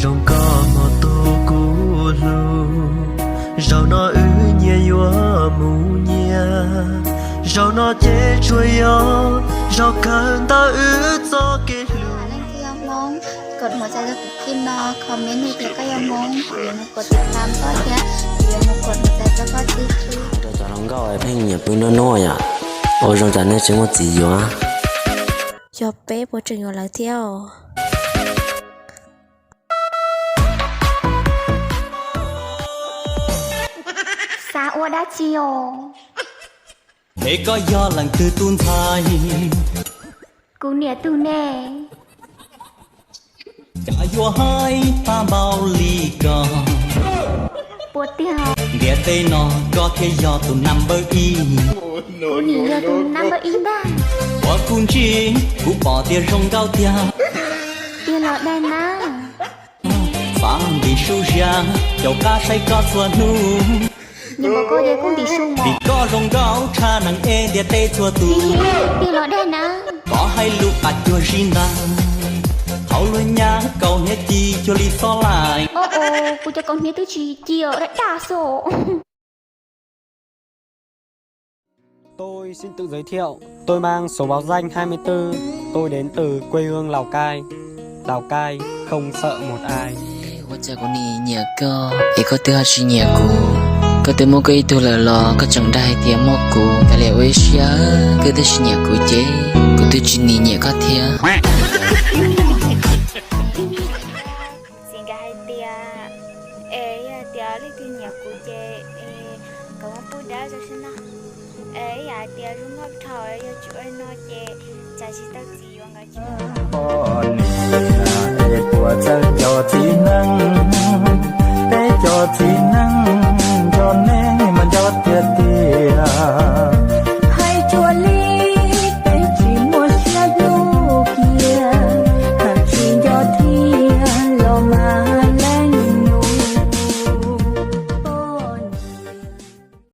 Zoo koj hmo tus kuv hlub, zaum no wb nyias yuav mus nyias. Zaum no ces tsuas yog zaum kawg ntawm wb txoj kev hlub. Leej twg yog Hmoob, kos hmoov txais rau kuv tim no, comment hais tias koj yog Hmoob, kuv yuav mus kos tiv tam koj thiab kuv yuav mus kos hmoov txais rau koj tib si. Rau cov hluas nkauj pheej nyiam pw nruab hnub yom, ua zoo cas nej tsis muaj txiv yuav. Yog peb puas tseem yuav lawv thiab os? Xav ua dab tsi os? Es koj yog leej twg tus ntxhais? Kuv niam tus ne. Cas yuav hais tag npaum li ko? Puas tiag? Ntiaj teb no koj thiaj yog tus number ib. Kuv nim yog tus number ib ntag. Uas kuv ntsib kuv pom tias zoo nkauj tiag. Tiag los dag na? Xav ntim su zias caum qab saib koj txhua hnub. Nyiam npaum koj ces kuj ntim su mas. Vim koj zoo nkauj tshaj neeg es ntiaj teb txhua tus. Tiag los dag na? Koj hais lus qas cuag zib ntag. Thaum luag nyab kaus hniav ci cuag li xob laim. Kuv cov kaus hniav twb tsis ci os, daj daj xwb. Tôi xin tự giới thiệu, tôi mang số báo danh hai mươi tư, tôi đến từ quê hương Lào Cai, Lào Cai không sợ một ai. Ua cas kuv nim nyiam koj es koj twb ho tsis nyiam kuv? Koj twb muaj koj ib tug lawm los koj tseem dag hais tias muaj kuv. Kav liam ua ib siab, koj twb tsis nyiam kuv ces kuv twb tsis nim nyiam koj thiab. Txiv nkawd hais tias, es yog tias leej twg nyiam kuv ces kom muab pub dawb rau sab no. Es ib yam hais tias zoo nkauj dhau yog tsis ua li no ces cas tsis tau txiv yuav nkawd tsis. Poj niam es puas txawj nco txiv neej, peb cov txiv neej